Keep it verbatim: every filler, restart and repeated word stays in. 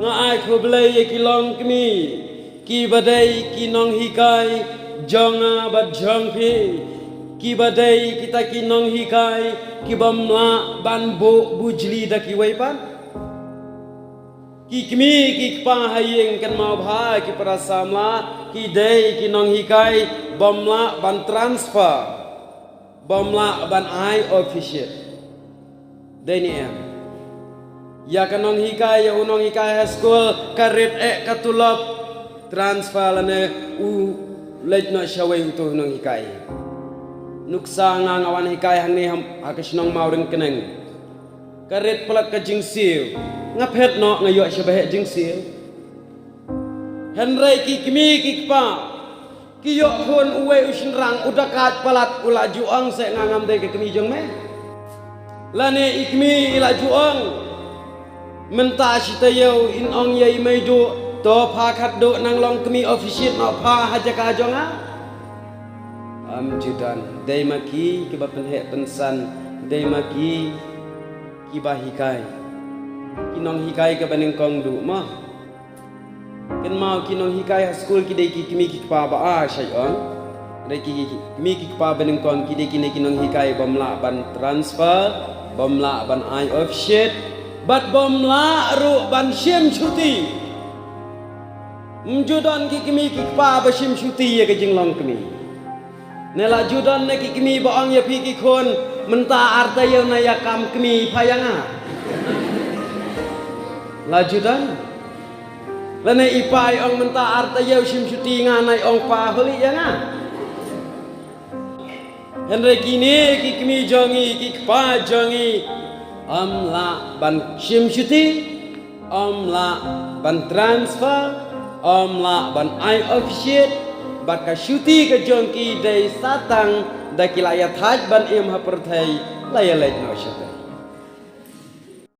Nga ai khublei ïa ki longkmie, kiba dei ki nonghikai jong nga bad jong phi, kiba dei kita ki nonghikai kibym lah ban buh bujli da kiwei pat. Ki kmie ki kpa ha ïing, kynmaw bha, ki para samla, ki dei ki nonghikai bym lah ban transfer, bym lah ban ai officiate. Dei ne em? Ïa ka nonghikai, ïa u nonghikai ha skul, ka rit eh ka tulop, transfer lane u leit noh shawei uto u nonghikai. Nuksa nga, nga wan hikai hangne ha, ha ka shnong Mawryngkneng. Ka rit palat ka jingsiew. Nga phet noh, nga ïoh shibaheh jingsiew. Hynrei ki kmie ki kpa ki ïoh khun uwei u shynrang u dakaid palat, u la ju ong, se nga ngam dei ka kmie jong me. Lane i kmie i la ju ong, mynta shi taïew in ong ïa i Meiduh, to pha khatduh nang long kmie officiate noh pha ha jaka jong nga. Ym ju don. Dei ma ki kiba pynheh pynsan, dei ma ki kiba hikai. Ki nonghikai kiba nyngkong duh ma. Kynmaw, ki nonghikai ha skul ki dei ki kmie ki kpa ba ar shai ong. Dei ki, ki kmie ki kpa ba nyngkong ki dei kine ki nonghikai bym lah ban transfer, bym lah ban ai officiate, bad bym lah ruh ban shim shuti. Ym ju don ki kmie ki kpa ba shim shuti ïa ka jinglong kmie. Ne la ju don ne ki kmie ba ong ïa phi ki khun, mynta ar taïew na ïa kam kmie pha ïa nga. La ju don. Lane i pa i ong mynta ar taïew shim shuti nga, na i ong pa holi ïa nga. Hynrei kine ki kmie jong ngi, ki kpa jong ngi, ym lah ban shim shuti, ym lah ban transfer, ym lah ban ai officiate, bad ka shuti ka jong ki dei sa tang da ki la ïa thait ban im ha pyrthei, la ïa leit noh shatei.